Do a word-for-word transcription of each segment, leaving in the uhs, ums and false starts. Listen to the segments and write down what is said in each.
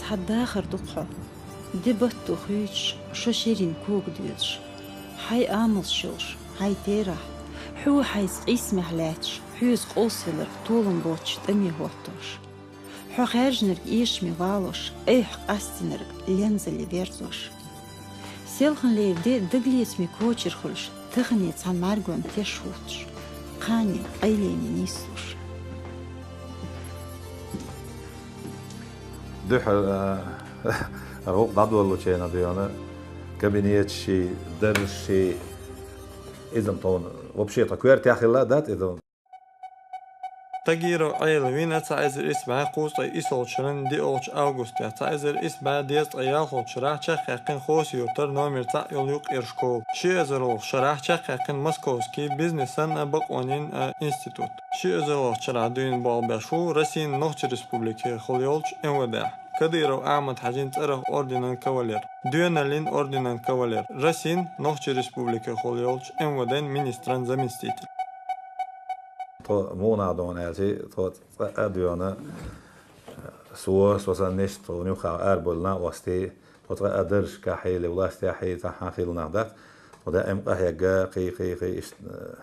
Хьа дахар ду-кх хьо. Де батто хуьйцуш, шо шерин кога доьдуш. Хьай амалш йолуш, хьай терахь, хьо хьайца къийсамехь лаьтташ, хьоьца къовсавелларг толам боцучу тӀаме хӀоттош. Хьо хаьржинарг эшаме валош, айхьа къастийнарг лензалле верзош. Селханлера де дагалецаме кочар хуьлуш, тахане цхьана мӀаьргонна теш хӀуттуш, кхане къайлене нислуш. Дуьхьал, а, гӀуллакх дӀадоллучу хенахь дуьйна кабинеташ ший, даржаш ший, иза-м тхуна вообще тхан коьртехь хилла дац иза-м. Тагиров Ӏела вина цхьа эзар исс бӀе кхузткъе иссалгӀачу шеран диъалгӀачу августехь, цхьа эзар исс бӀе дезткъе ялхалгӀачу шарахь чекхъяьккхина Хоси-Юьртара номер цхьаъ йолу юккъера школа. Ши эзарлагӀчу шарахь чекхъяьккхина Московский бизнесан а, бакъонийн а институт. Ши эзарлагӀчу шарахь дуьйна болх беш ву Россин Нохчийн Республикехула йолчу МВД-хь. Кадыров Ахьмад-Хьаьжин цӀарах орденан кавалер, Доьналлин орденан кавалер, Россин Нохчийн Республикехула йолчу МВД-н министран заместитель. Тхо муха нах ду аьлча, тхо цкъа а доьна, со, со санна иштта тхуна юххехь арабевлла накъостий, тхо цкъа а даржашкахь а, властехь а цхьаьхьа хилла нах дац, тхо даим къахьегна, кхин, кхин, кхин, иштта,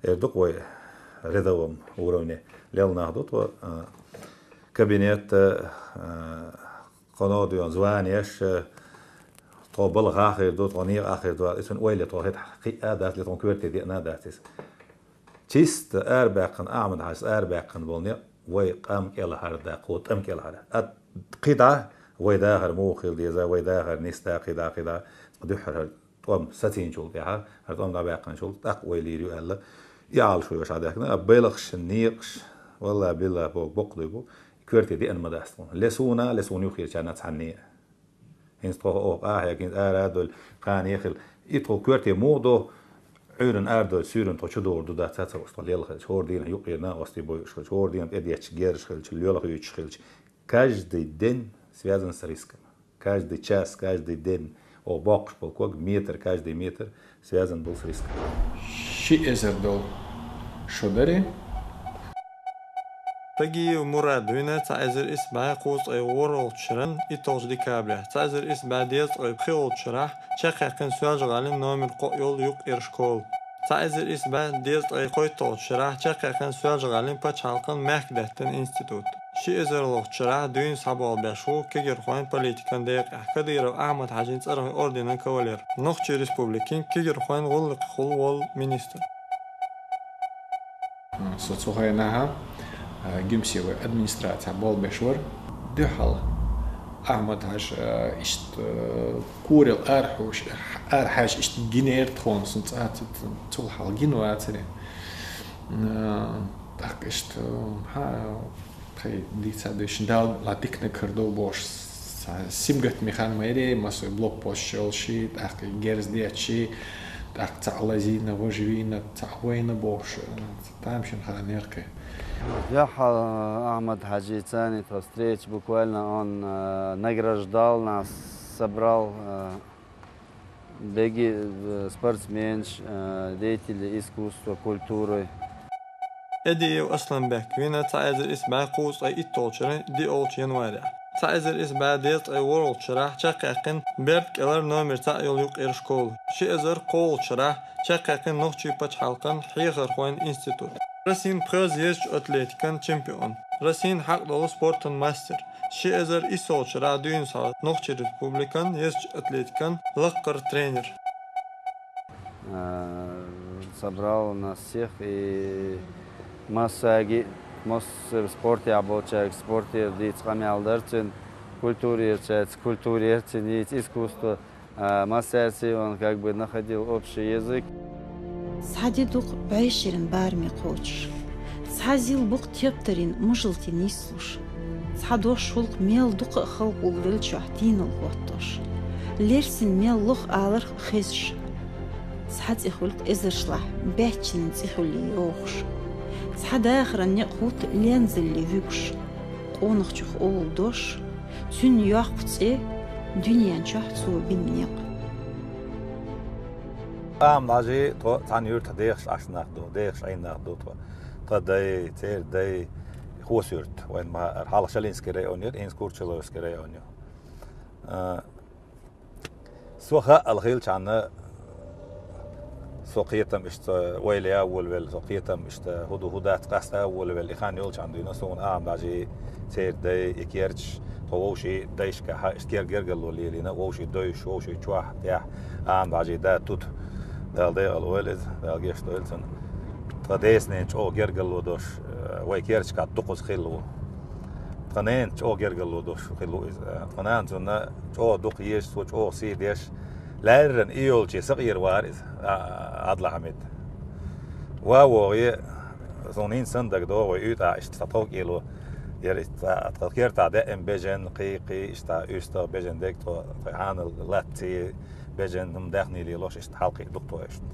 э, эр ду-кх вай рядовом уровне лелла нах ду тхо, э, кабинет, э, кхано а доьна званеш, э, тхо балхахь хир ду, тхо некъахь хир ду, иза цуьнан ойла тхо хӀетахь кхиъна а дац, ле тхуна коьрте деана а дац иза. Чисто арабаьккхина, Ахьмад-Хьаьжас арабаьккхина болу некъ вай къам кӀелхьара дан, кхо тӀам кӀелхьара. Ткъа кхин дӀа вай дахар муха хила деза, вай дахар нисда, кхин дӀа, кхин дӀа, цкъа дуьххьара хӀара тӀом сацийначул тӀаьхьа, хӀара тӀом дӀабаьккхинчул тӀаккха ойла йийр ю аьлла, и Ӏалашо йолуш хьадаьхкина, а балхаш, некъаш, валлахӀи-биллахӀи, боху, бакъ дуй бу, коьрте деана ма дац тхуна. Ле суна, ле суна юххерчарна цхьанне а. ХӀинца тхо оха къахьега, хӀинца ара а довлий, кхане а хилла. И тхо коьрте муха до, Ӏуьйранна арадовлий, суьйранна тхо чу догӀур ду дац, ца ца уьш тхо лелха хилча, хӀора дийнахь юккъера накъостий бойуш хилча, хӀора дийнахь тӀедетташ герзаш хилча, лелха юьйцуш хилча. Каждый день связан с риском. Каждый час, каждый день. Оха боккхуш болу ког, метр, каждый метр связан был с риском. Ши эзар долу шо дарий? Тагиев Мурад вина цхьа эзар исс бӀе кхузткъе ворхӀалгӀачу шеран итталгӀачу декабрехь, цхьа эзар исс бӀе дезткъе пхиъалгӀачу шарахь чекхъяьккхина Соьлжа-ГӀалин номер кхоъ йолу юккъера школа. Цхьа эзар исс бӀе дезткъе кхойтталгӀачу шарахь чекхъяьккхина Соьлжа-ГӀалин пачхьалкхан мехкдаьттан институт. Ши эзарлагӀчу шарахь дуьйна схьаболх беш ву кегирхойн политикан декъехь, Кадыров Ахьмад-Хьаьжин цӀарах орденан кавалер, Нохчийн Республикин кегирхойн гӀуллакхехула волу министр. Со цу хенахь, а, Гимсевой администрацехь болх беш вара. Дуьхьал Ахьмад-Хьаьжа, а, иштта, а, курал арахьуш, арахьаьжча иштта гинера тхуна, сан цӀа ца, ца, цул хьалха гина вацара. А, тӀаккха иштта, хьа, тхайн дийца а деш, Дала ладикнаг хир ду бохуш, са-, симгаттаме хан майре, массо а блокпосташ йолуш, тӀаккха герз детташ, тӀаккха цхьаъ лазийна, важа вийна, цхьаъ вайна бохуш, тамашийна хан яра кхин. Дуьхьал Ахьмад-Хьаьжица тхо встреча, буквально он, э, награждал нас, собрал, э, беги-, э, спортсменш, э, деятели искусства, культуры. Эдиев Асланбек вина цхьа эзар исс бӀе кхузткъе итталгӀачу шеран диъалгӀачу январехь, цхьа эзар исс бӀе дезткъе ворхӀалгӀачу шарахь чекхъяьккхина Берд-кӀелара номер цхьаъ йолу юккъера школа. Ши эзар кхоалгӀачу шарахь чекхъяьккхина Нохчийн пачхьалкхан хьехархойн институт. Россин пхоьазза езачу атлетикан чемпион, Россин хьакъ долу спортан мастер, ши эзар иссалгӀачу шарахь дуьйна схьа Нохчийн Республикан езачу атлетикан лаккхара тренер. Э, собрал нас всех, и массаьрга, масса спортехь болчаьрга спортера дийца къамел дара цуьнан, культурерчаьрца культурера цуьнан дийца, искусство, а, массаьрца он как бы находил общий язык. Цхьа де ду-кх бӀешеран бараме кхочуш, цхьа зил бу-кх тептарийн мужалте нислуш, цхьа дош хӀу-кх мел дукха а халкъ гулвеллачохь дийнал хӀоттош, лерсина мел лоха аларх а хезаш. Цхьа цӀе хуьлу-кх эзаршлахь баьччанан цӀе хуьлий йохуш, цхьа дахаран некъ хӀутту лензалле вуьгуш. Къонахчух олу дош, цуьнан йоккха цӀе, дуьнен чохь цо бина некъ. Ахьмад-Хьаьжи тхо цхьана юьртахь дехаш Ӏаш нах ду, дехаш Ӏийна нах ду тхо. Тхан дай, церан дай, Хоси-Юрт, вайн ма-, хьалха Шалинский район яра, хӀинца Курчалойский район ю. А, со хаъал хилчхьана, со кхетам иштта вайла я волавелла, со кхетам иштта хӀу ду, хӀу дац къаста волавелла, и хан йолчхьана дуьйна, суна Ахьмад-Хьажи, церан дай, и керчаш, тхо вовшийн дайшкахьа, иштта кер-, гергарло лелийна, вовшийн дойш, вовшийн чохь, тӀехь, Ахьмад-Хьажи да тут, Дала декъала ойла иза, Дала гешт дойла цунна. Тхан дайца-нанца чӀогӀа гергарло долуш, э, вай керчахь дукхаза хилла ву. Тхан нанца чӀогӀа гергарло долуш хилла ву иза. Тхан нана цунна чӀогӀа дукха езаш, цо чӀогӀа сий деш, лаьррана и йолчу сакъера вара иза, а, Ӏадламхьамид. Ва вогӀий, суна хӀинца санна дагадогӀу вай уьйтӀахь иштта тхан тхов кӀело, яра иштта тхан кертахь даим бежан, кхий, кхий, иштта уьстагӀ бежан дерг тхо, тхайн хьанал латтий, бежан хӀума даьхний лелош, иштта хьалакхиъна ду-кх тхо иштта.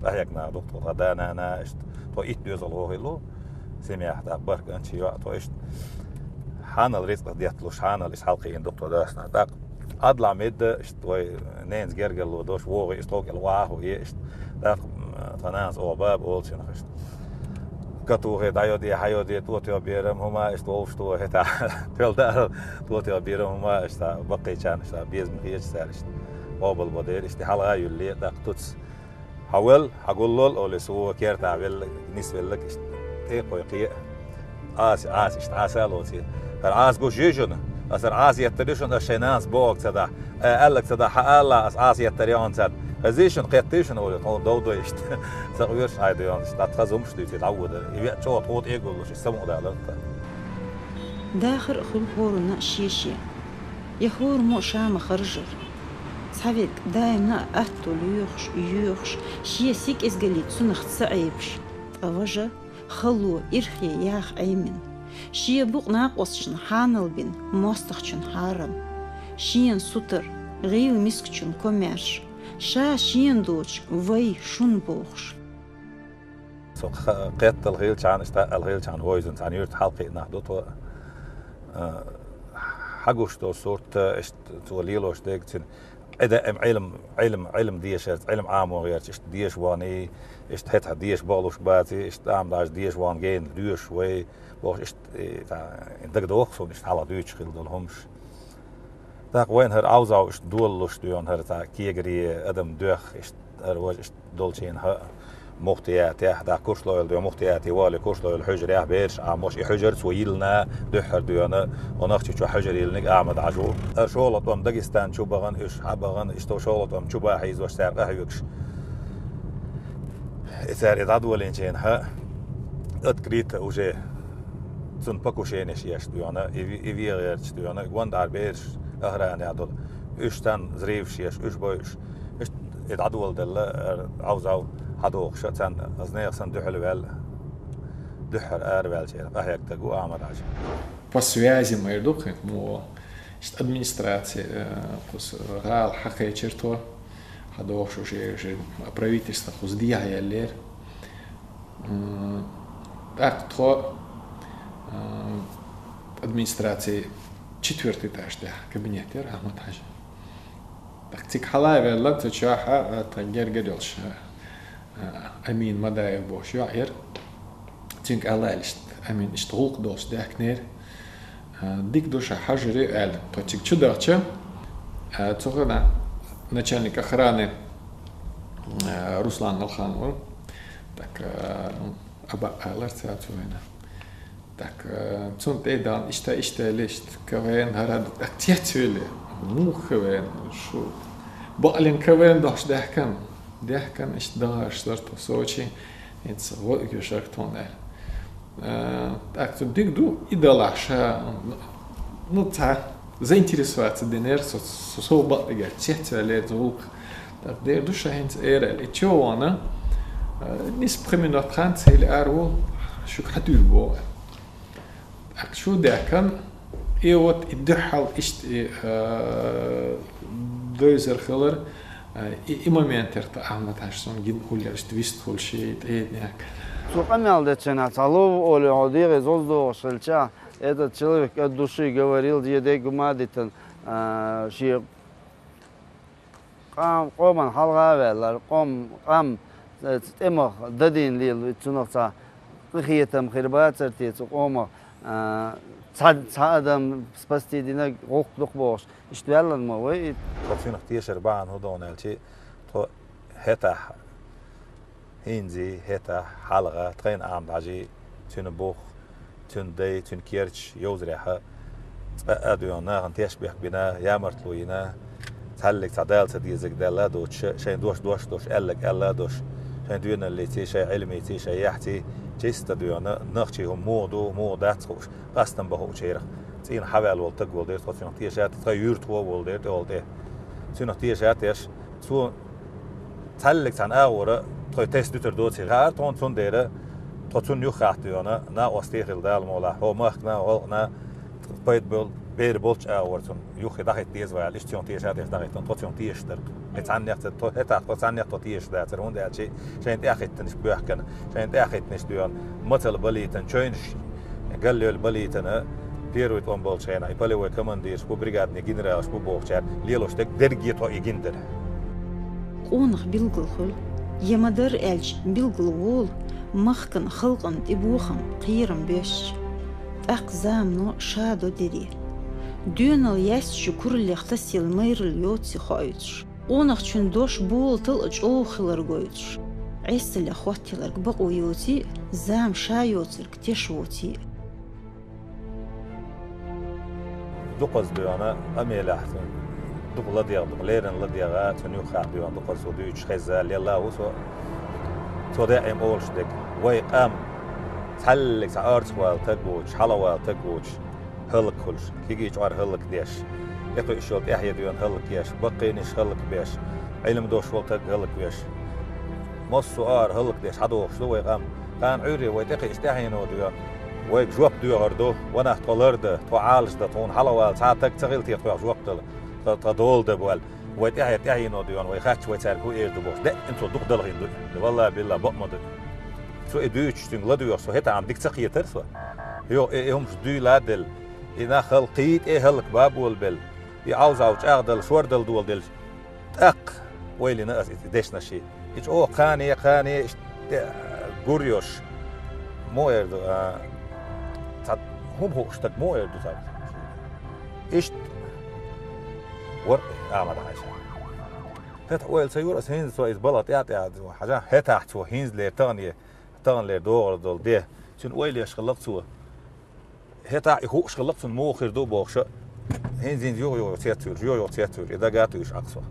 Къахьегна ду-кх тхо, тхан да-нана иштта. Тхо итт доьзалхо хилла ву, семьяхь тӀаккха бархӀ кӀант, ши йоӀ, тхо иштта хьанал рицкъах детталуш, хьанал иштта хьалакхиъна ду-кх тхо дас-нанас. ТӀаккха Ӏадламхьамид иштта вай ненца гергарло долуш вогӀий, иштта тхов кӀел охьа а хьовий иштта. ТӀаккха, м, тхан нанас оха баба олу цунах иштта. Катухе дӀайоде, хьайоде, тотех берам хӀума, иштта вовшахтохе, хӀетахь, тоьлла дара, тотех берам хӀума, иштта баккхийчарна, иштта безам хеташ цара, иштта къобал бо дера, иштта хьала а юьллий, тӀаккха туц. Хьан вел, хьан гуллол, олий, со кертахь велла, нисвелларг, иштта тӀе а кхойкхий, Ӏаса, Ӏаса, иштта Ӏаса а лоций. ХӀара Ӏаса гуш юй шуна? Аса хӀара Ӏаса еттар ю шуна, аса шайн нанас бохург ца дахь, э, аьлларг ца дахь, хьан ала, аса Ӏаса еттар ю хьуна царна? Хезий шуна, кхеттий шуна, олий, тхуна дов дой иштта. Ца къоьруш Ӏай ду хьуна, иштта, тхаза хӀумаш дуьйций, дӀавоьдура. И веа чӀогӀа тхо тӀе а гуллуш, иштта самукъадалара тхан. Дахар а хуьлу хӀоранна шен-шен. Я хӀораммо ша ма харжара. Цхьаверг даимна а атто лоьхуш, йоьхуш, шен сий кӀезгаллица цунах ца Ӏебаш, ткъа важа, хало, ирхъе яха Ӏемина. Шен букъ накъосташна хьанал бина мостагӀчун хьарам. Шена сутара, гӀийла мискачун комаьрша, ша шена доцуш вай шуна бохуш. Со кха-, кхеттал хилчхьана, иштта аьлла хилчхьана, вайзун цхьана юьрта хьалакхиъна нах ду тхо. А, хьагуш долу сурт, иштта цо лелош дерг цуьнан, Ӏеда-, эм, Ӏилм, Ӏилм, Ӏилм дешарца, Ӏилм Ӏамо гӀерташ, иштта деша вахний, иштта хӀетахь деша бохлуш баций, иштта Ахьмад-Хьажа деша вахна гена доьшуш вай, бохуш, иштта, и, та, дагадогӀу суна, иштта хьалха дуьйцуш хилла долу хӀумаш. ТӀаккха вайна хӀара Ӏовзов иштта долалуш дуьйна хӀара цхьа кегаре адам доьхна, иштта хӀара важа иштта долчийн хӀа, муфтиятехь, тӀаккха Куршлойла дуьйна муфтияте вале, Куршлойла хьуьжарехь бераш Ӏамош, и хьуьжар цо йиллина дуьххьара дуьйна, оха Нохчийчохь хьуьжар йиллинарг Ахьмад-Хьажа ву. ХӀара шолгӀа тӀом Дагестан чу бахана, уьш хьабахана, иштта шолгӀа тӀом чу бахьийзош цара къахьоьгуш. И цара и дӀадолийначийн хӀа, открыто уже цунна покушенеш еш дуьйна, и ви-, и вен гӀерташ дуьйна, гондӀара бераш охранехь долу. Уьш царна взрываш еш, уьш бойуш, иштта и дӀадоладелла, Ӏовзов хьадохуш а царна, аса нехан санна дуьхьал ваьлла, дуьххьара араваьллачеран къахьегна стаг ву Ахьмад-Хьажа. По связи майра ду кхин, мо, иштта администраци, э, кхуза гӀала хьакхечира тхо, хьадохуш уьш, уьш правительство кхуза дехьа яьллера. М, тӀаккха тхо, м, администраци четвёртый этаж тӀехь кабинет яра Ахьмад-Хьажин. ТӀаккха цига хьала а ваьлла, цу чохь а, а, тхан гергара йолуш, а, а, Амин Мадаев бохуш йоӀ яра. Цуьнга аьлла аьлла иштта, Амин иштта гӀуллакх долуш даьхкинера. А, дика ду ша хьажарий аьлла. Тхо цига чу дахча, а, цу хана начальник охраны, а, Руслан Галхан ву. Так, а, Аба алар цара цу вайна. Так, а, цунна тӀе а дан, иштта, иштта аьлла, иштта, КВН хӀара ду, так, цецвели. Муха КВН, шу. Бакълин КВН дохуш даьхкан. Даьхкан, иштта дахарш дара тхо Сочи, хӀинца гӀо а гуьйш ара тхуна аьлла. Э, тӀаккха цу дика ду, и далахь ша, ну, цхьа заинтересоваться динера со, со, со бакъдерг цецваьллера цу гӀуллакх. ТӀаккха дера ду ша хӀинца эр аьлла. И чу а вахана, э, нисса пхи минот хан ца хилла ара ву, шуьга хьатуьйла боху. ТӀаккха шу даьхкан, и вот и дуьххьал иштта и, э, дойзар хилар, э, и, и момент яра тхан Ахьмад-Хьажас гина хӀуллера иштта вистхуьлуш, и тӀедехьа. Цо къамел дечу хенахь цхьа лов олий хьо дегӀе зоза догӀуш хилча, этот человек от души говорил, я дегу ма дитан, э, шен Къам-, къоман хьалха а ваьлла, къом-, къам, э, цу тӀемах дадийна лела, цунах цхьа къинхетам хир бацара те цу къомах, а, Цхьа, цхьа адам спасти динарг гӀуллакх дукха бохуш, иштта ваьлла ма вай и. Тхо цуьнах тешар бахьана хӀун ду аьлча, тхо хӀетахь хӀинца, хӀетахь хьалха тхайна Ахьмад-Хьажий, цуьнан бух, цуьнан дай, цуьнан керташ йовзарехь, цкъа а дуьйна нахана тешнабехк бина, ямартло йина, цхьаьллиг цхьа Дала ца дезарг даьлла а доцуш, шайн дош дош а долуш, аьлларг аьлла а долуш, шайн доьналлиций, шайн Ӏилмиций, шайн яхьций чисто дуьйна, нохчийн хӀума муха ду, муха дац хууш, къастам бан хуучарах цӀийнах хьаваьлла волу таг волу дера, тхо цуьнах тешаш а, тхан юьртахо а волу дера тӀехула тӀе. Цуьнах тешаш а теш, цо цхьаьллиг цхьана агӀора тхо тесна дуьтур доций хаьара тхуна, цундела тхо цунна юххехь дуьйна, накъостий хила Дала мукъалахь, хӀокху махкана, гӀалгӀана пайда бер болчу агӀора цунна юххе дӀахӀитта деза вай аьлла, иштта цуьнах тешаш а теш дӀахӀиттина, тхо цуьнах тешаш дара. И цхьаннех ца, тхо хӀетахь, тхо цхьаннех тхо тешаш дацара, хӀунда аьлча шайн тӀаьхьахӀиттинарш боьхкина, шайн тӀаьхьахӀиттинарш дуьйна, мацалла балийтина, чойнаш галлойла балийтина, первый тӀом болчу хенахь, и полевой командирш бу, бригадный генералш бу бохучара лелош дерг дерриге тхо и гина дара. Къонах билгал хуьлу, я ма-дарра аьлча, билгал волу, махкана, халкъана тӀе бохам, кхерам беш. ТӀаккха замано ша до дерриг. Доьналла яьстичу кураллех тасъелла майралла йоций хоуьйтуш. Къонахчун дош болатал а чӀогӀа хилар гойтуш. Ӏесаллех хӀоттаяларг бакъо йоций а, зама ша йоцург теш воций а. Дукхаза дуьйна къамелехь, дукха ладегӀа, дукха леррина ладегӀа, цунна юххехь дуьйна дукхаза со дуьйцуш хезна, лелла а ву со. Цо даим олуш дерг: вай къам цхьаьллиг цхьа орцахвала таг воцуш, хьалавала таг воцуш, хӀаллакьхуьлуш, кегий чкъор хӀаллакдеш, тӀекхуьуш йолу тӀаьхье дуьйна хӀаллакъеш, баккхийнаш хӀаллакбеш, Ӏилма долуш волу таг хӀаллаквеш. Массо а ара хӀаллакдеш хьадогӀуш ду вай къам. Кхана Ӏуьйре вай тӀекхиъча тӀаьхьено дуьйна вайга жоп доьхур ду, ванах тхо ларда, тхо Ӏалашда, тхуна хьалавала цхьа а таг ца хила те тхох жоп дала, тхан, тхан дола дан бу аьлла. Вай тӀаьхье тӀаьхьено дуьйна вай хатча вай цаьрга хӀун эр ду бохуш, даим цо дукха далхийна ду. Валлахьи биллахьи, бакъ ма ду. Цо и дуьйцуш цуьнга ладоьгӀуш, со хӀетахь-м дика ца кхетара со. Йо, и, и хӀумаш дуьйла а делла, и нах хӀаллакхий тӀе хӀаллакба а болабелла, и Ӏовза-Ӏовза чӀагӀдала, шордала дола делча, тӀаккха ойла йина аса и дешнаш. И чӀогӀа кхане, кхане иштта гур йолуш, муха эр ду, а, цхьа хӀума хууш стаг муха эр ду цхьа. Иштта вара Ахьмад-Хьаьжа. ХӀетахь ойла ца йора аса, хӀинца цо иза балха тӀаьхь-тӀаьхьа хьажахь, хӀетахь цо хӀинцалера тахане, таханлера догӀур долу де, цуьнан ойла еш хилла-кх цо. ХӀетахь и хууш хилла-кх цунна муха хир ду бохуш а, хӀинца-хӀинца юха-юха цецвуьйлуш, юха-юха цецвуьйлуш, и дага а туьйсуш Ӏа-кх со.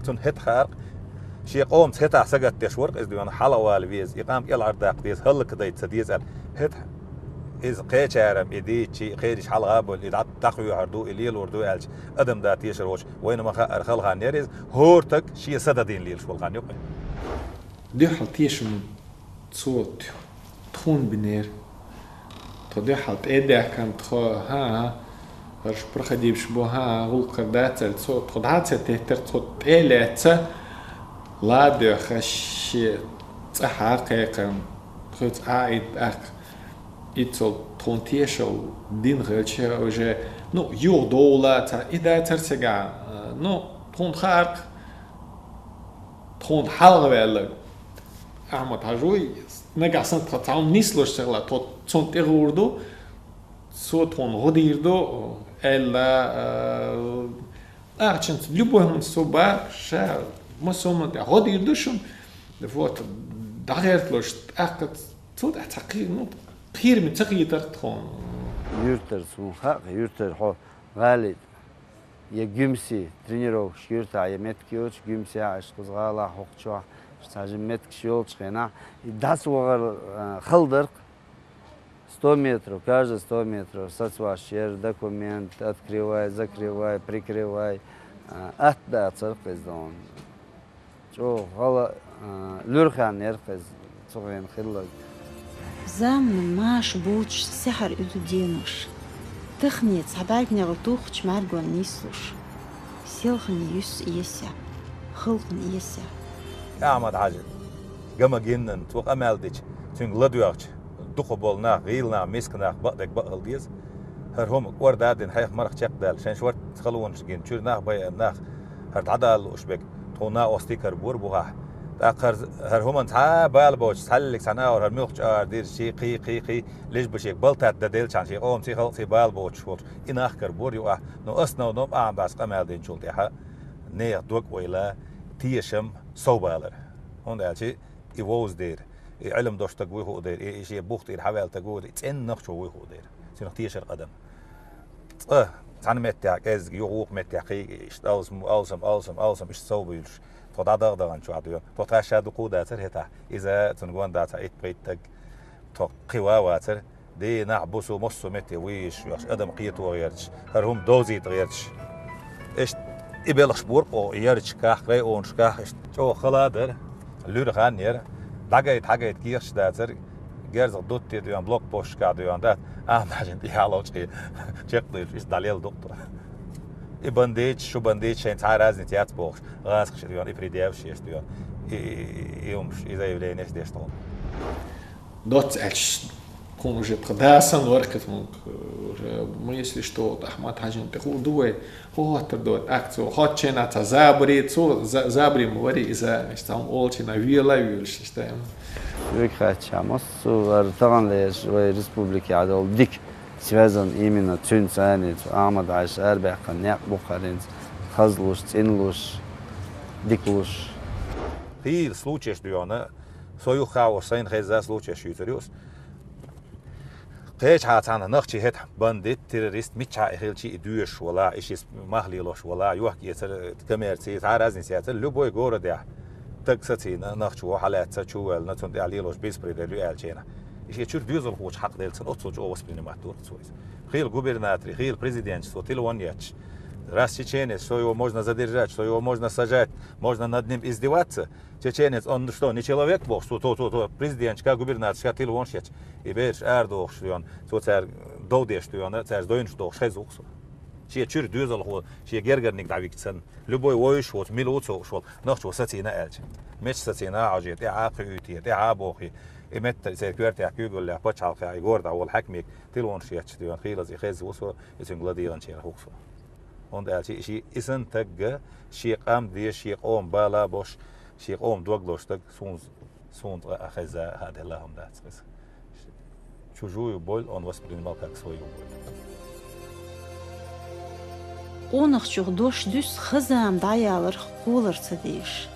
Цунна хӀетахь хаьара-кх, шен къомаца хӀетахь сагатдеш вара-кх иза дуьйна, хьалавала веза, и къам кӀелхьардаккха деза, хӀаллакдайта ца деза аьлла. ХӀетахь иза кхечара-м и дийцча, и кхериш хьалха а бевлла, и дӀа-, дӀахоьхьур ду, и лелор ду аьлча, адам дан тешар воцуш, вайна ма-хаъара хала хан яра иза, хӀора таг шен са дан дийна лелаш волу хан ю-кх. Дуьхьал тешам цо тхуна бинера. Тхо дуьхьал тӀе а даьхкина, тхо, хӀан-хӀа, хӀорш проходивши бу, хӀан-хӀа, гӀуллакх хир дац аьлла, цо тхо дӀа а ца теттара, тхо тӀе а лаьцна, ладоьгӀна шен цӀахь а кхайкхина, тхоьца Ӏа а итта, тӀаккха иццал тхуна тешалла дина хилча, уже, ну, юха довла а ца, и дацара цигахь, ну, тхуна хаьара-кх, тхуна хьалха ваьлларг Ахьмад-Хьаьжа вуй, нагахь санна тхан цхьа хӀума нислуш ца хилахь, тхо цунна тӀе гӀур ду, цо тхуна гӀо дийр ду, аьлла, а, ахчанца, любой хӀуманца цо бара, ша, массо а хӀуманна тӀехь гӀо дийр ду шуна, вот, дӀагӀерталуш, тӀаккха цул тӀаьхьа цхьа кхи-, ну, кхераме ца кхетара тхуна. Юьртара суна хаьа, юьртара хьо гӀали я Гуьмсе тренировкаш юьртахь, я меттиг йоцуш Гуьмсехь, иштта кхуза гӀалахь, хӀокху чохь, иштта цхьа жима меттигаш йолчу хенахь, и дӀасавахар, а, хала дара-кх. Сто метров, каждый сто метров сацваш яра, документ, открывай, закрывай, прикрывай, а, атта дацара-кх иза дона. ЧӀогӀа хала, а, луьра хан яра-кх иза цу хенахь хилларг. Заманан маша боцуш саьхьара уьду денош. Тахане цхьа бӀаьрг негӀла тухучу мӀаьргонна нислуш. Селхане юьсса эсехь, халкъана эсехь. Ахьмад-Хьаьжа, гама гиннан, цо къамел дича, цуьнга ладоьгӀча, дукха болу нах, гӀийла нах, миска нах бакъдерг бакъ хила деза. ХӀара хӀума кӀорда а дина, хьех марха чекхдаьлла, шайн шорта халонаш гина, чуьра нах байина нах, хӀара дӀадала лууш берг, тхуна накъостий карабора бухахь. ТӀаккха хӀара, хӀара хӀуманна цхьа а бала боцуш, цхьаллиг цхьана агӀор хӀара муьлххачу ара дира, ши кхий, кхий, кхий, лиш ба шега балтат дан делчхьана, шен къоман цӀий халкъ цӀий бала боцуш волчу, и нах кара бора юкъахь, но основном Ахьмадас къамел динчул тӀаьхьа нехан дог ойла, тешам совбалар. ХӀунда аьлча и вовза дера, и Ӏилма долуш стаг вуй хуур дера, и, и шен бух тӀера хьаваьлла стаг ву, и цӀена нахчо вуй хуур дера. Цуьнах тешар къа дан. Цкъа цхьана меттехь кӀеззиг, юха вукху меттехь кхий, иштта алсам, алсам, алсам, алсам, иштта совбуьйлуш. Тхо дӀадагӀа-дагӀанчохь дуьйна. Тхо тхаьш ша дукха а дацара хӀетахь. Иза цунна гонда цхьа итт-пхийтта стаг. Тхо кхин ван а вацара. Дийнахь, буса, массо а метте вуьйш, йохуш, адам кхето гӀерташ, хӀара хӀума довзийта гӀерташ. Иштта и белхаш бора оха ярташкахь, районашкахь, иштта чӀогӀа хала а дара, луьра хан яра. ДӀагайта, хьагайта кехаташ дацара, герзах дуттий дуьйна, блокпосташкахь дуьйна дац, Ахьмад-Хьаьжин тӀехьа ловчкъе чекхдуьйлуш, иштта дӀалелла ду-кх тхо. И бандиташ, шу бандиташ, шайна цхьа а разница яц бохуш, гӀазкхаша дуьйна, и предъяваш еш дуьйна, и, и, и, и хӀумаш, и заявленеш деш тхуна. Доцца аьлча, кхунна уже тхан да санна вара кхин тхуна, уже, мы, если что, вот Ахьмад-Хьаьжин тӀе хуур ду вай, хӀоттар ду вай акци, хӀоттачу хенахь цхьа забаре, цо за-, забаре ма варий иза, иштта цхьа хӀума олучу хенахь вела а воьлуш, иштта. Век хаьттича, массо а вара таханлераш вай республикехь долу дика связан именно цуьнца, цу Ахьмад-Хьаьжас арабаьккхина некъ бу-кх хӀара хӀинца, хазлуш, цӀенлуш, дикалуш. Хийла случаеш дуьйна, со юххехь волуш сайна хезна случаеш юьйцур ю ас. Кхечахьа цхьана нахчи хӀетахь бандит, террорист, миччахьа и хилчи, и доьшуш валахь, и ши мах лелош валахь, йохк-эцар, коммерци, цхьа а разница яцара, любой городехь стаг сацийна, нахчо хьалаьцна, чу а воьллина, цунна тӀехь лелош беспредел ю аьллачу хенахь. И шен чуьра доьзалхочу хьакъ делла цунна оццул чӀогӀа воспринимать дора цо иза. Хийла губернаторе, хийла президенташа цо телефон етташ: «Раз чеченец, что его можно задержать, что его можно сажать, можно над ним издеваться». Чеченец, он что, не человек бохуш, цо, цо, цо, цо президенташка, губернаторшка телефонаш етташ, и бераш арадохуш дуьйна, цо цаьрга дов деш дуьйна, цаьрца дойнаш дохуш хезна ву-кх со. Шен чуьра доьзалхо, шен гергарниг дӀавигча санна, любой вовзаш воцу, мила ву ца хууш волу нахчо сацийна аьлча. Мича сацийна а хьожий, тӀаьхьа а кхуьуьйтий, тӀаьхьа а бохий, и меттара церан коьртехь куьйгаллехь пачхьалкхехь и городехь волу хьаькамиг телефонаш етташ дуьйна, хийлаза и хезна ву со, и цуьнга ладегӀанчарах ву-кх со. ХӀунда аьлча и ши, и санна стаг, шен къам дезаш, шен къоман бала а беш, шен къоман дог лозуш стаг суна, суна цкъа а хезна а, хӀа делла а хӀума дац иза. Чужую боль он воспринимал как свою боль. Къонахчух дош дуьсу хаза зама дӀаяларх кхолар ца дезаш.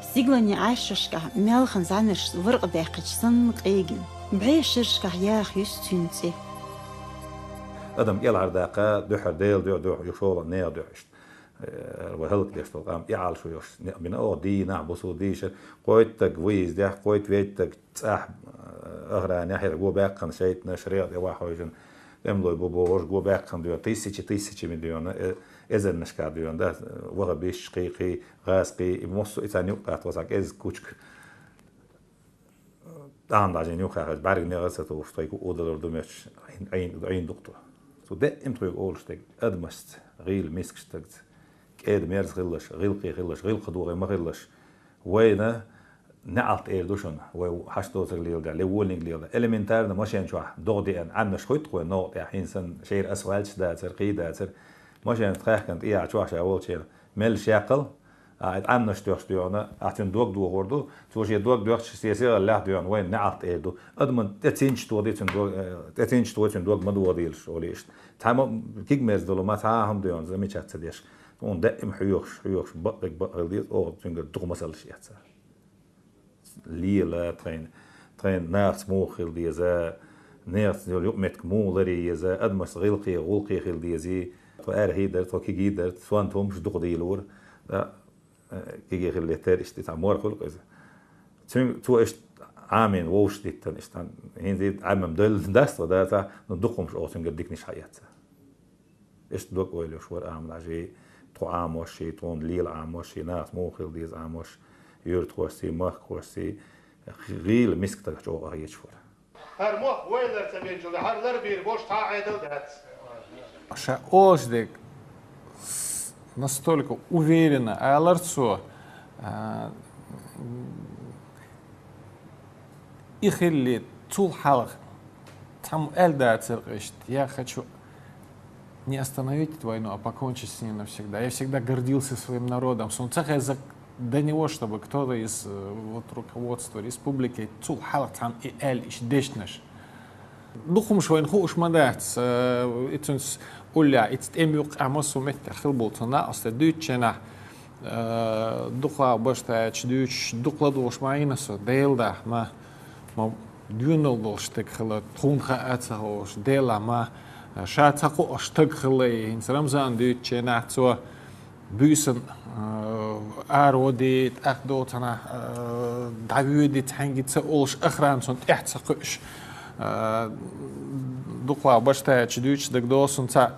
Стигалан Ӏаьршашкахь маьлхан зӀаьнарш варкъа даьккхича санна къегина. БӀешерашкахь яха юьсу цуьнан цӀе. Адам кӀелхьардаккха дуьххьара Делан дуьхьа, дуьхьа, ю шолгӀа нехан дуьхьа иштта. Э, вай хӀаллакдеш долу къам, и Ӏалашо йолуш некъ бина оха дийнахь, бусалба дийшар, кхойтта стаг выездехь, кхойтта-ведда стаг цӀахь, э, охранехь, хӀара го баьккхина шайтӀанаш, регӀа тӀе вахьожина, тӀемалой бу бохуш, го баьккхина дуьйна, тысячи, тысячами дуьйна, э, эзарнашкахь дуьйна, да, вахабисташ, кхий-кхий, гӀазкхий, и массо а и царна юкъа кхетта цхьа кӀеззиг кучка. ТӀаьхьа дӀажийна юххехь хезча, бӀаьрган негӀар ца тухуш, тхайга хӀуъа далур ду моьттуш, Ӏийна, Ӏийна, Ӏийна ду-кх тхо. Цу даим тхоьга олуш дерг, адамашца, гӀийла мискачу стагца, кӀеда-мерза хилалаш, гӀиллакхе хилалаш, гӀиллакхе догӀий ма хилалаш, вайна неӀалт эр ду шуна, вай хьашт доцург леладаьлла, я вониг леладаьлла. Элементарно машен чохь догӀа деана Ӏаьмнаш хуьтту-кх вайн новкъа тӀехь, хӀинца санна шера асфальташ дацара, кхий дацара. Машенца тхаьхкина тӀехьа чохь ша волчеран, мелла шекхал, а, Ӏаьмнаш тоьхча дуьйна, ахь цуьнан дог дохор ду, цо шен дог доьхча, шен сигаллехь дуьйна вайна неӀалт эр ду. Адаман тӀе цинча тоха ди цуьнан дог, э, тӀе цинча тоха цуьнан дог ма дохадийлаш, олий иштта. Цхьа ма, киг-мерза долу ма цхьа а хӀума дуьйна замечать ца деш. Тхуна даим хьоьхуш, хьоьхуш, бакъдерг бакъ хила деза, оха цуьнгара дукха масалш эцна. Лела тхайна, тхайна нахаца муха хила деза, нахаца йолу юкъаметтиг муха ларъян еза, адамашца гӀиллакхе, гӀуллакхе хила дезий, тхо аьрхий дара, тхо кигий дара, сонта хӀумаш дукха дийлора. Да, э, кигий хила летара, иштта цхьа мора хуьлу-кх иза. Цуьнга, цо иштта Ӏамийна вовшах диттина, иштта, хӀинца Ӏамам дац тхо, да, цхьа, но дукха хӀумаш оха цуьнгара диканаш хьаэцна. Иштта дог-ойла йолуш вара Ахьмад-Хьаьжи, тхо Ӏамош, тхуна лела Ӏамош, нахаца муха хила деза Ӏамош, юьртахошций, махкахошций, гӀийла миска стагах чӀогӀа къахеташ вара. ХӀара мохк вай лар ца бинчул, хӀара лар бийр болуш цхьа а Ӏедал дац. Ша олуш дерг с-, настолько уверенно алара цо, а, и хилли, цул хьалха цхьамма аьлла дацара-кх иштта: «Я хочу не остановить эту войну, а покончить с ней навсегда. Я всегда гордился своим народом». Суна ца хеза До него, чтобы кто-то из, э, вот, руководства республики цул хьалха цхьанна и аьлла иштта дешнаш. Дукха хӀумаш вайна хууш ма дац, э, и цунца уллехь, и цу тӀем юккъехь массо а меттехь хилла болчу накъостий дуьйцучу хенахь, э, дукха баштачу дуьйцуш, дукха ладугӀуш ма йина со, Делан дуьхьа ма, ма доьналла долуш стаг хилла, тхуна хаа а ца хууш, Делан дуьхьа ма, ша ца кхоош стаг хилла, и хӀинца Рамзан дуьйцучу хенахь цо буьйсанна, э, араваде, тӀаккха доцанахь, э, дӀавоьде, цхьаьнгге ца олуш, охрана цунна тӀаьхьа ца кхуьуш. Э, дукха баштачу дуьйцуш дагадогӀу суна цхьаъ,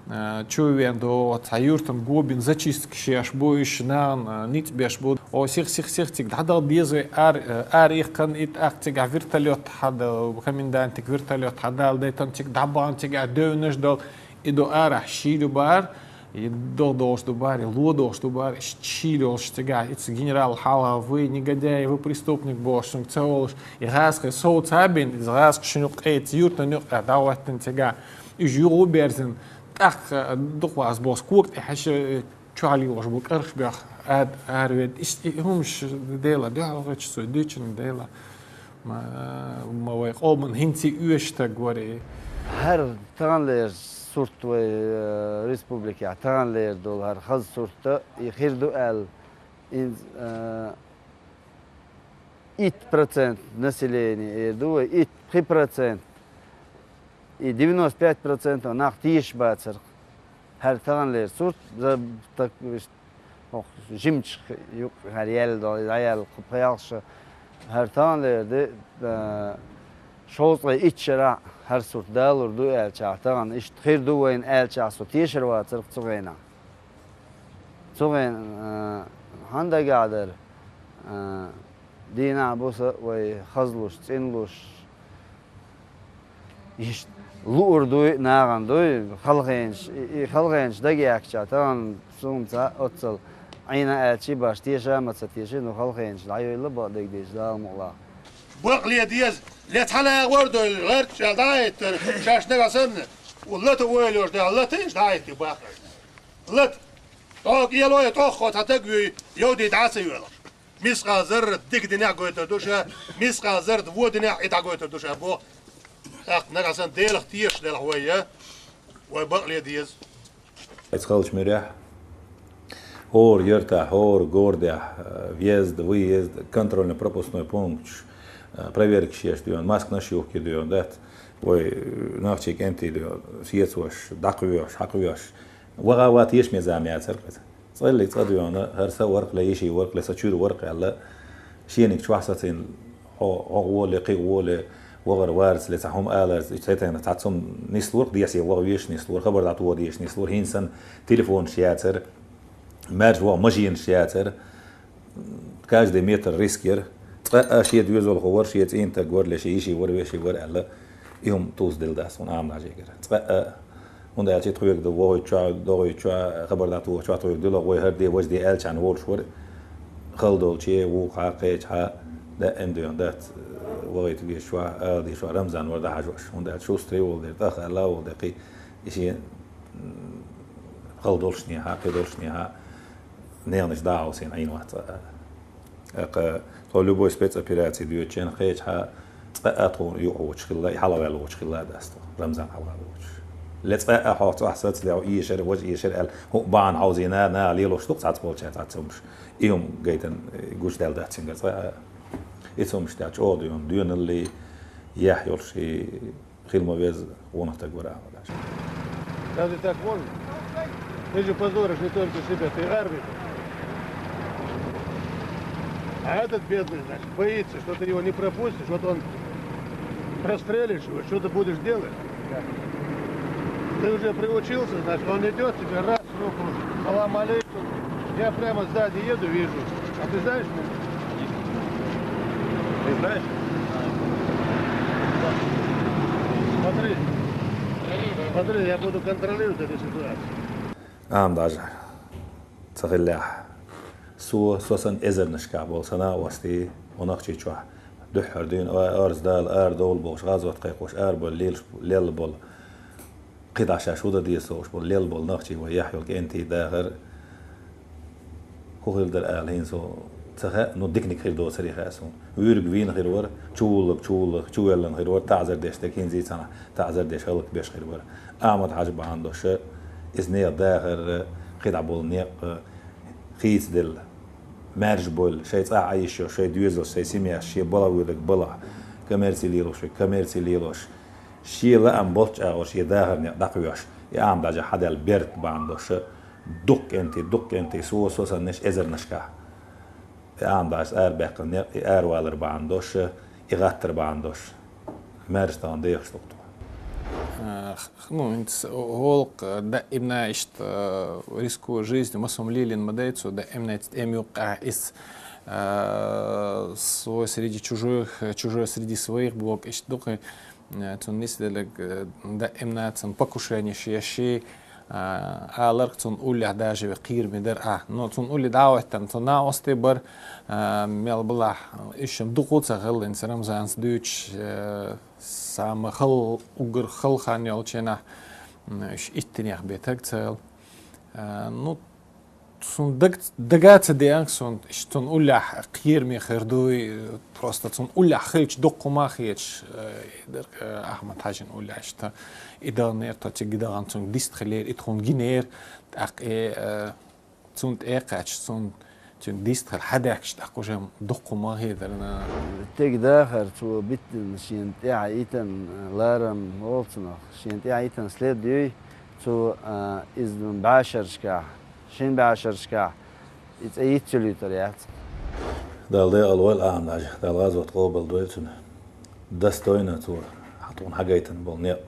э, чу а веана догӀу, цхьа юьртана го бина зачисткаш еш бу, уьш нахана, э, ницкъ беш бу. О, сих, сих, сих, цига дӀадала деза вай, ара, э, ара иккхина, и тӀаккха цигахь вертолет хьада, комендантиг вертолет хьадала дайтина, цига дӀабахана, цигахь девнаш дала, и до арахь шийла ю бара, и догӀу долуш ду бара, и ло долуш ду бара, и шийла йолуш цигахь, и цу генерал хьалха, вы негодяй, вы преступник бохуш, цуьнга ца олуш, и гӀазкхи сов ца бина, иза гӀазкхи шуна юккъе, цу юьртана юккъехь дӀахӀоьттина цигахь, уьш юха а берзина, тӀаккха дукха ваза боху, кога тӀе хьаьжча, чохь лелош бу кӀарх бех, ад, аравед, иштта и хӀумаш Делан дуьхьа гӀоьртича, цо дуьйцина Делан. Ма, ма вай къоман хӀинца а оьшуш стаг вара и. ХӀара таханлера сурт вай, э, республикехь таханлера долу хӀара хаза сурт а, и хир ду аьлла, иза, э, итт процент население эр ду вай, итт, пхи процент, и девяносто пять процентов нах тешаш бацара. ХӀара таханлера сурт, за, так, виш, хӀокху жимачу юкъа хӀара яьлла долу, дӀаяьлла кху пхи-ялх шо. ХӀара таханлера де, а, шовзткъе итт шарахь хӀара сурт далур ду аьлчахь, тахана иштта хир ду вайна аьлчахь, со тешар вацара цу хенахь. Цу хенахь, а, хьан дагахь дара, а, дийнахь буса вай хазлуш, цӀинлуш, иштта луур дуй, нахана дуй, халхенаш, и, и халхенаш дагаяьккхича, тахана суна ца оццал Ӏийна аьлчи баш, теша а ма ца теши, ну халхенаш дӀайойла бакъдерг деза, Дала мукълахь. Бакъле деза, ле цхьана агӀор дойла, гӀарчча дӀахӀиттара, шаьш нагахь санна, у лата ойла йолуш дела, лата иштта дӀахӀитти бакъ. Лата! ТӀокъа ело я тӀоххо цхьа таг вуьй, йовдий дӀа а ца йоьлуш. Мискъал заррат дика динехь гойтур ду ша, мискъал заррат вон динехь и дӀагойтур ду ша боху. ТӀаккха нагахь санна Делах тешаш делахь вай, я, вай бакъле деза. Эцхалча муьрехь, хӀора яртахь, хӀора гордехь, э, въезд, выезд, контрольно-пропускной пункташ, э, проверкаш еш доьна, масканаш юхкий доьна, дац. Вай, э, нахчий кӀентий доьна, сецош, дӀакхоьхьуш, хьакхоьхьуш. Ваха а ван тешаме зама яцара иза. Цкъа а цкъа доьна, хӀара са варх ле, йиши варх ле, са чуьра варх аьлла, шениг чохь сацийна, хьо-, хьо гӀоле, кхин гӀоле, вахар варца ле, цхьа хӀума аларца, иштта тайна цхьа цунна нислурх, дехьа ваха веш нислур, хабар дӀатоха деш нислур, хӀинца санна телефонаш яцара, маьрша ваха машинаш яцара, каждый метр риск яра. Цкъа а шен доьзалхо вара, шен цӀийнтаг вара ле, шен йиши вара, веши вара аьлла, и хӀума тувс дилла дац хьуна Ӏамадажигара. Цкъа а, хӀунда аьлча тхоьга ду вохуьйту чохь, дохуьйту чохь, хабар дӀатуху чохь тхоьга дилла гӀой хӀара де, важа де аьлча хьан волуш вара, хала долче, вукхьа, кхечахьа, даим доьна дац, вахийта везаш чохь, ала дезаш чохь Рамзан вара дӀахьажош. ХӀунда аьлча шустрий волу дера, тӀах аьлла волу декхий, и шен, м, хала долушнехьа, кхин долушнехьа, Ненаш дӀа а хьовсийна Ӏийна вац цкъа а. ТӀаккха тхо любой спецопераций доьдучу хенахь кхечахьа цкъа а тхуна юкъа воцуш хилла, и хьалаваьлла воцуш хилла а дац тхо, Рамзан хьалаваьлла воцуш. Ле цкъа а хьо цкъа саца ле, хьо эшар, важа эшар аьлла, хӀуъа бахьана хьовзийна, наха лелош ду-кх цхьацца болчаьрца цхьацца хӀумаш. И хӀума гайтина, э, гучудаьлла дац цуьнгара цкъа а. И цхьа хӀумаш тӀехь чӀогӀа доьна, доьналлий, яхь йолуш и Хила ма веза, гӀунах таг вара Ахьмад-Хьаьжа. Разве так можно? Ты же позоришь не только себя, ты армию. А этот бедный, значит, боится, что ты его не пропустишь. Вот он прострелишь его, что ты будешь делать? Ты уже приучился, значит, он идет тебе раз, руку, салам алейкум. Я прямо сзади еду, вижу. А ты знаешь меня? Не знаешь? Смотри. Смотри, я буду контролировать эту ситуацию. Ахьмад-Хьаьжа ца хиллехь, со, со санна эзарнашкахь болу сан накъостий, хӀокху Нохчийчохь дуьххьара дуьйна а-, орца дала, арадовла бохуш, гӀазот кхайкхош, арабевлла лелаш, лелла болу. КхидӀа шаьш хӀун дан деза ца хууш болу, лелла болу нохчий вай яхь йолу кӀентий дахар, ХӀу хир дара ала хӀинца со ца хаьа, ну, диканиг хир доцур хаьа суна. Вуьйриг вийна хир вара, чувуллаг, чувуллаг, чувеллан хир вара, таӀзар деш дерг хӀинца цхьана таӀзар деш хӀаллакбеш хир вара. Ахьмад-Хьажа бахьана долуш, иза нехан дахар, кхидӀа болу некъ хийцаделла. Маьрша болу, шайн цӀахь Ӏайшо, шайн доьзалш, шайн семьяш, шен балха вуьйлаг балха, коммерци лелош вуьйг коммерци лелош, шен лаам болчу агӀор шен дахар некъ дӀакхоьхьуш, и Ахьмад-Хьажа хьадаьлла берт бахьана долуш, дукха кӀентий, дукха кӀентий, со, со саннаш эзарнашкахь. И Ахьмад-Хьажас арабаьккхина некъ, и аравалар бахьана долуш, и гӀаттар бахьана долуш. Маьрша тахана дехаш ду-кх тхо. А, х-, ну, хӀинца гӀуллакх, даимна иштта, а, рискуя жизнью, массо а лелийна ма дай цо, даимна цу тӀеман юккъехь иза, а, свой среди чужих, чужой среди своих бохург иштта ду-кх. Э, цунна нисделларг, э, даимна цунна покушенеш еш, э, аларх цунна уллехь даже кхераме дара ахь. Но цунна улле дӀа а хӀоьттина, цунна накъостий бара, э, мел балахь, уьш-м дукха ца хилла, хӀинца Рамзанца дуьйцуш, э, самый хала, уггар хала хан йолчу хенахь, м, уьш иттанех бен таг ца хилла. Э, ну, Цунна даг-, дага ца деанга суна, иштта цунна уллехь кхераме хир дуй, просто цунна уллехь хилча дукха хӀума хеташ, э, дара, э, Ахьмад-Хьажина уллехь иштта. И даханера, тхо цига дахана цунга дистхилера, и тхуна гинера, тӀаккха и, э, цунна тӀе а кхаьчча, цунна, цуьнга дистхила хьадаьхкича, тӀаккха уже дукха хӀума хетара. Стеган дахар цо биттина шена тӀаьхьа йитина ларам волу цунах, шена тӀаьхьа йитина след юй, цо, а, иза бӀешерашкахь, шина бӀешерашкахь и цӀе йиц ца луьйтур яц. Дала декъала войла Ахьмад-Хьажа, Дала гӀазот къобалдойла цуьнан. Достойно цо хьан тхуна хьагайтина болу некъ.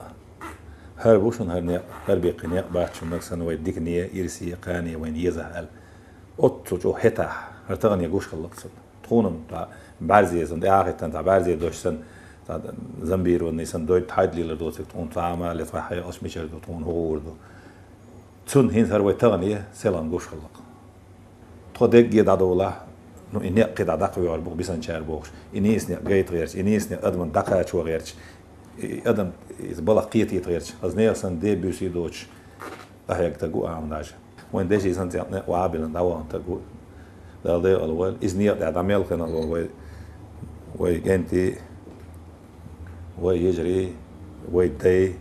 ХӀара бу шуна хӀара некъ, хӀара беккхий некъ бац шуна, нагахь санна вай дикане, ирсе, кхане вайна езахь аьлла. Оццул чӀогӀа хӀетахь, хӀара тахане гуш хилла-кх цунна. Тхуна-м цхьа бӀаьрзе санна, тӀе а хӀиттина, цхьа бӀаьрзе деш санна, цхьа зомбированный санна, дойду хьайда лелар доцург тхуна цхьа а ма ле, цхьа хьекъалш мичара ду, тхуна хӀун гӀур ду. Цунна хӀинца хӀара вай тахане селхана гуш хилла-кх. Тхо дерриге дӀадолахь, ну, и некъ кхидӀа дӀакхоьхьур бу-кх бисанчара бохуш. И нийса некъ гайта гӀерташ, и нийса некъ адамна дӀакхачо гӀерташ, и адам иза балха кхетийта гӀерташ. Хаза нехан санна де-буьйса доцуш, къахьегна стаг ву Ахьмад-Хьажа. Вайн деши санна цӀентӀа некъ вахьа а биллина дӀавахана стаг ву. Дала декъала войла. Иза некъа тӀехь дӀа мел хинарх вай, вай кӀентий, вай йижарий, вай дай,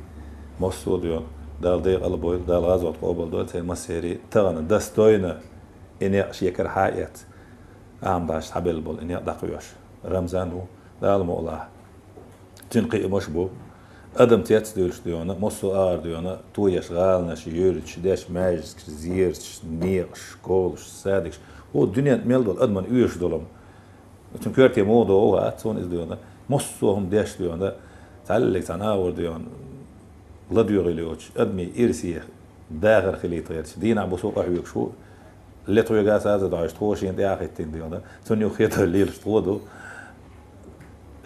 массо а доьху. Дала декъала бойла, Дала гӀазот къобалдойла церан массеран. Тахана достойно и некъ шен карахь а эцна, Ахьмад-Хьажас хьабелла болу и некъ дӀакхоьхьуш. Рамзан ву, Дала мукъ лахь. Цуьнан кхиамаш бу. Адам цецдуьйлуш доьхна, массо а агӀор доьхна, тоеш гӀаланаш, юьрташ, деш маьждигаш, зераш, некъаш, школаш, садикаш. ХӀу дуьнен тӀе мел долу адаман оьшуш долу-м. Цуьнан коьрте муха догӀу хац суна иза доьхна. Массо а хӀума деш доьхна, цхьаьллиг цхьана агӀор доьхна, ладоьгӀийла йоцуш, адамийн ирсе, дахар хилийта гӀерташ. Дийнахь-буса къахьоьгуш ву, ле тхоьга а саза дӀа, тхо шена тӀе а хӀиттина доьхна. Цунна юххе а лелаш тхо ду.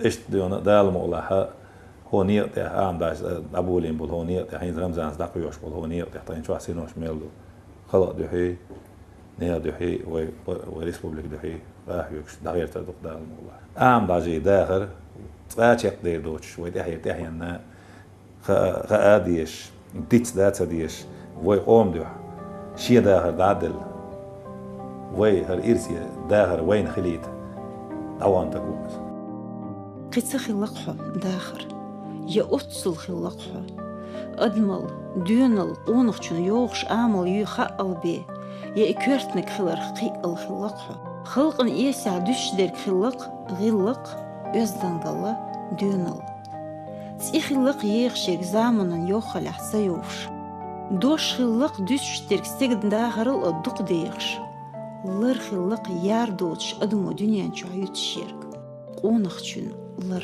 Иштта доьхна, Дала мукъ лахь, хӀокху некъа тӀехь, Ахьмад-Хьажас дӀаболийна болу хӀокху некъа тӀехь, хӀинца Рамзанца дӀакхоьхьуш болу хӀокху некъа тӀехь, тхайн чохь синош мел ду. Халкъан дуьхьий, нехан дуьхьий, вай, вай республикан дуьхьий къахьоьгуш дӀагӀертар ду-кх Дала мукъ лахь. Ахьмад-Хьажин дахар цкъа а чекхдер доцуш, вай тӀаьхье-, тӀаьхьенна хаа, хаа а дезаш, дицдан а ца дезаш, вай къоман дуьхьа шен дахар дӀа а делла, вай хӀара ирсе дахар вайна хилийта дӀавахана стаг ву иза. Кхин ца хилла-кх хьо дахар, я оццул хилла-кх хьо. Адамал, доьналла, къонахчун йогӀуш амал юй хаъал бен, я и коьртаниг хиларх кхиъал хилла-кх хьо. Халкъана эсехь дуьсуш дерг хилла-кх гӀиллакх, оьздангалла, доьналла. ЦӀе хилла-кх ехаш ерг заманан йоххалехь ца йовш. Дош хилла-кх дуьсуш дерг стеган дахарал а дукха дехаш. Лар хилла-кх яр доцуш адамо дуьнен чохь юьтуш ерг. Къонахчун лар.